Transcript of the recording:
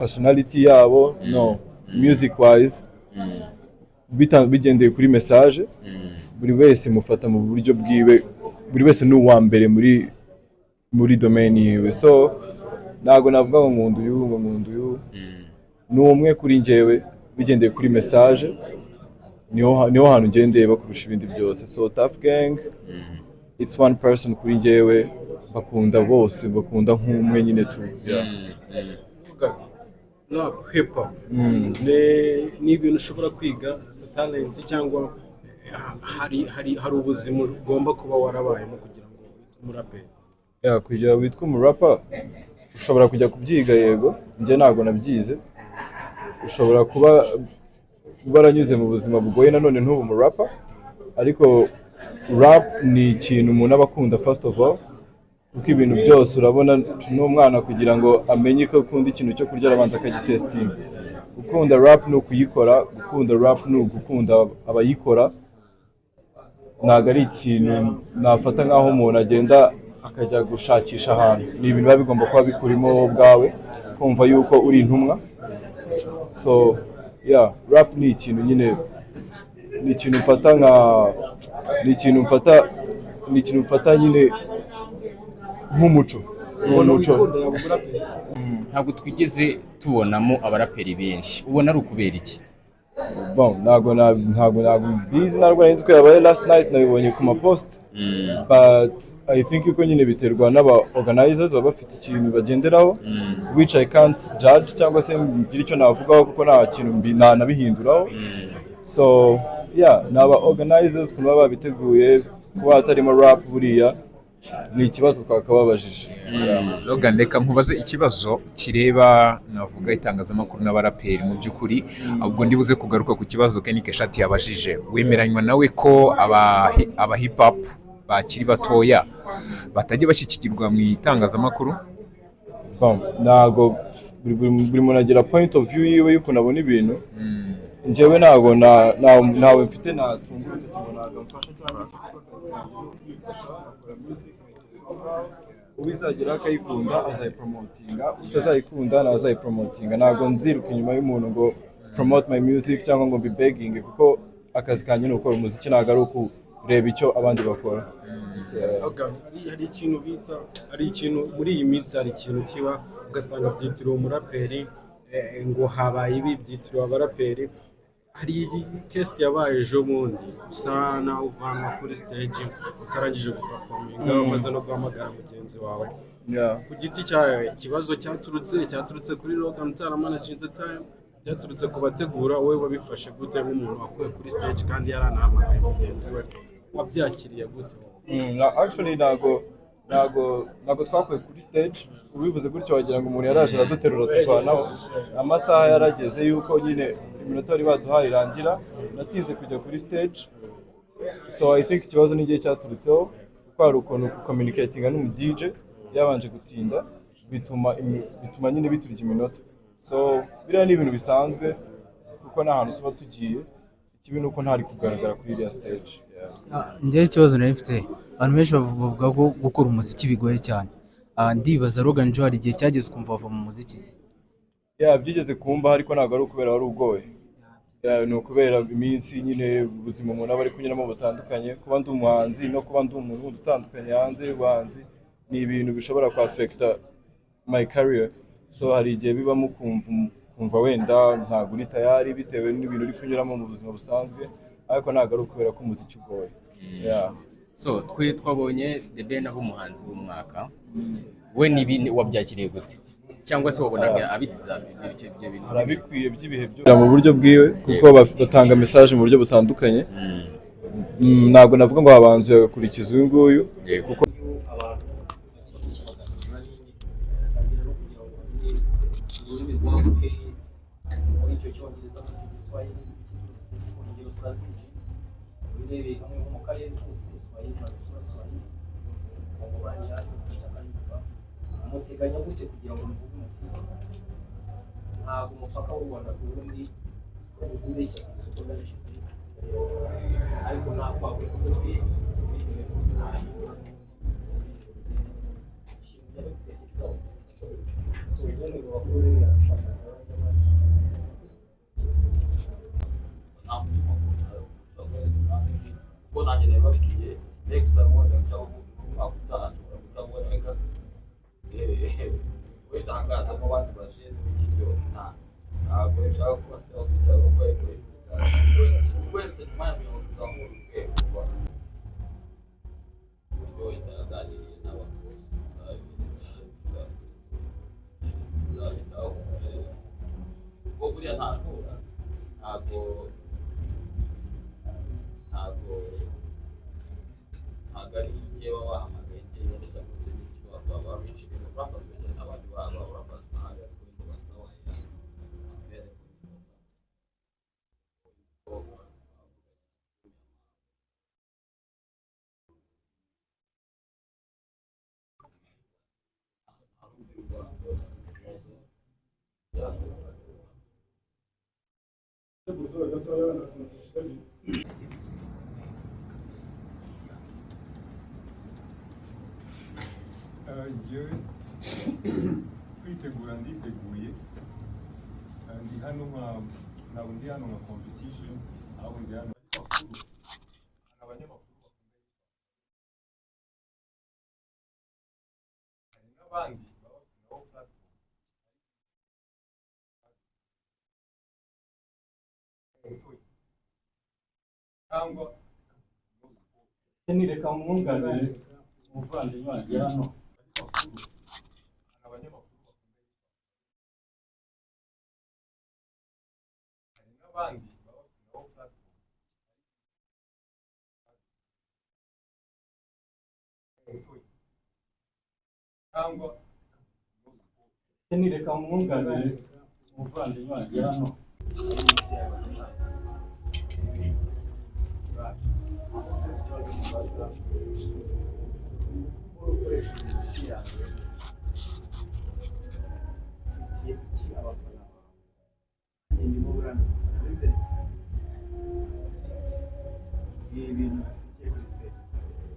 Personality yabo, no music wise, bigendeye kuri message, buri wese mufata mu buryo bwiwe. Buri wese ni uwa mbere muri domain yiwe, so ntabwo navuga ngo nkunda uyu, ngo nkunda uyu. Ni umwe kuri njyewe bigendeye kuri message, niho hantu ngendeye kurusha ibindi byose. So Tuff Gang, it's one person kuri njyewe. Bakunda bose, bakunda nk'umwe nyine tu, yeah. Rap, hip hop ni ibintu ushobora kwiga, si talent, cyangwa hari ubuzima ugomba kuba warabayemo kugira ngo witwe umuraperi? Yeah, kugira witwe umurapa ushobora kujya kubyiga, yego. Njye ntabwo nabyize. Ushobora kuba waranyuze mu buzima bugoye nanone ntube umurapa, ariko rap ni ikintu umuntu aba akunda first of all, kuko ibintu byose, urabona n'umwana kugira ngo amenye ko akunda ikintu cyo kurya arabanza akagitestinga. Gukunda rap ni ukuyikora, gukunda rap ni ugukunda abayikora. Ntabwo ari ikintu nafata nk'aho umuntu agenda akajya gushakisha ahantu. Ni ibintu biba bigomba kuba bikurimo wowe ubwawe, kumva yuko uri intumwa. So yeah, rap ni ikintu nyine, ni ikintu mfata nka ni ikintu mfata nyine nk'umuco, ni Ubona umuco. wikunda yaba umuraperi? Ntabwo twigeze tubonamo abaraperi benshi. Ubona ari ukubera iki? Bon, ntabwo mbizi, ntabwo nari nzi ko yabaye last night, nabibonye ku ma post, but I think yuko nyine biterwa n'aba organizers, baba bafite ikintu bagenderaho, which I can't judge cyangwa se ngire icyo navugaho, kuko nta kintu nabihinduraho. So yeah, ni aba organizers, ukuntu baba babiteguye. Kuba hatarimo rap buriya ni ikibazo twakababajije. Yeah. Logan, reka nkubaze ikibazo kireba, navuga, itangazamakuru n'abaraperi mu by'ukuri. Ubwo ndibuze kugaruka ku kibazo Kenny Keshati yabajije. Wemeranywa nawe ko aba hip hop bakiri batoya batajya bashyigikirwa mu itangazamakuru? Bon, ntago buri muntu agira point of view yiwe y'ukuntu abona ibintu. Njyewe ntago ntawe mfite natunga urutoki ngo ntabwo amfasha cyangwa iki, kuko akazi kanjye ni ukwifasha, nkakora music nkayitereka aho ngaho. Uwizagera akayikunda azayipromotinga, utazayikunda ntazayipromotinga. Ntabwo nziruka inyuma y'umuntu ngo "Promote my music" cyangwa ngo mbibeginge, kuko akazi kanjye ni ukora umuziki, ntabwo ari ukureba icyo abandi bakora. So, Logan, hari ikintu bita, hari ikintu muri iyi minsi, hari ikintu kiba ugasanga byitiriwe umuraperi, ngo habaye ibi byitiriwe abaraperi. Hari iyi case yabaye ejo bundi, usa naho uvanwa kuri stage utarangije guperforminga, umaze no guhamagara mugenzi wawe. Ku giti cyawe, ikibazo cyaturutse kuri Logan utaramanaginze time, cyaturutse ku bategura? Wowe wabifashe gute nk'umuntu wakuwe kuri stage kandi yaranahamagaye mugenzi we? Wabyakiriye gute wowe? Actually ntago twakuwe kuri stage. Ubivuze gutyo wagira ngo umuntu yaraje araduterura tuvanaho. Amasaha yarageze yuko nyine iminota bari baduhaye irangira, natinze kujya kuri stage. So I think ikibazo n'igihe cyaturutseho, kuko hari ukuntu kucommunicatinga n'umu DJ byabanje gutinda, bituma nyine biturya iminota. So biriya ni ibintu bisanzwe kuko nta hantu tuba tugiye. Ikibi ni uko ntari kugaragara kuri iriya stage. Yeah. Ah, njyewe ikibazo nari mfite, abantu benshi bavuga ko gukora umuziki bigoye cyane. Ah, ndibaza, Logan Joe, hari igihe cyageze ukumva wava mu muziki? Yeah, byigeze kumba, ariko ntabwo ari ukubera wari ugoye. Yeah, ni ukubera iminsi nyine, ubuzima umuntu aba ari kunyuramo butandukanye. Kuba ndi umuhanzi no kuba ndi umuntu wundi utandukanye hanze y'ubuhanzi ni ibintu bishobora kwaffecta my career. So hari igihe bibamo ukumva wenda ntabwo uri tayari bitewe n'ibintu uri kunyuramo mu buzima busanzwe, ariko ntabwo ari ukubera ko umuziki ugoye. Yeah. So twe twabonye The Ben aho umuhanzi w'umwaka, we nibi wabyakiriye gute, cyangwa se wabonaga abigiza ibyo bintu? Arabikwiye by'ibihe byose mu buryo bwiwe, kuko batanga message mu buryo butandukanye. Ntabwo navuga ngo habanza agakurikiza uyu nguyu kuko Abantu bagasura n'indi, batangira no kugira ngo bamenye ururimi rwaguke muri icyo Cyongereza, muri Igiswahili, iki byose. Urugero turazizi, urebeye hamwe nko mu karere kose Swahili imaze kuba Swahili, ngo bajyane akayumva. Muteganya gute kugira ngo muvuge muti ntabwo umupaka w'u Rwanda ku Burundi ubeshya ku isoko ndabifite, ariko nta kwagura bitewe n'uburyo nta ikintu bitekerezaho? So ubundi ngo bakuru rero yarafasha. Nanjye nabibabwiye, next time wenda cyangwa umwaka utaha nshobora kutaboneka, wenda hakazamo abandi bajene n'iki byose. Ntabwo nshaka kuba selfish cyangwa kuba egoist cyane. Wese nyuma ya mirongo tuzamura urwego rwa uburyo wenda yaganiriye n'abantu bose, tuzabitaho kuko buriya ntabwo ari njye baba bahamagaye njyenyine cyangwa se n'iki, baba benshi rappers cyane n'abandi ba rappers bahari, ariko wenda batabaye available. Njyewe kwitegura nditeguye. Ndi hano nka, ntabwo ndi hano nka competition, ahubwo ndi hano hari abanyamakuru bakunda, hari n'abandi baba bafite nabo platform cyangwa Reka mwunganire umuvandimwe wanjye hano. hari abanyamakuru bakunda, hari n'abandi baba bafite nabo platform cyangwa Reka mwunganire umuvandimwe wanjye hano. Ukoresha imiziki yawe ufitiye iki abafana bawe? Nanjye ndimo buriya umufana w'imbere cyane. Ni ibintu bifitiye kuri stage kabisa.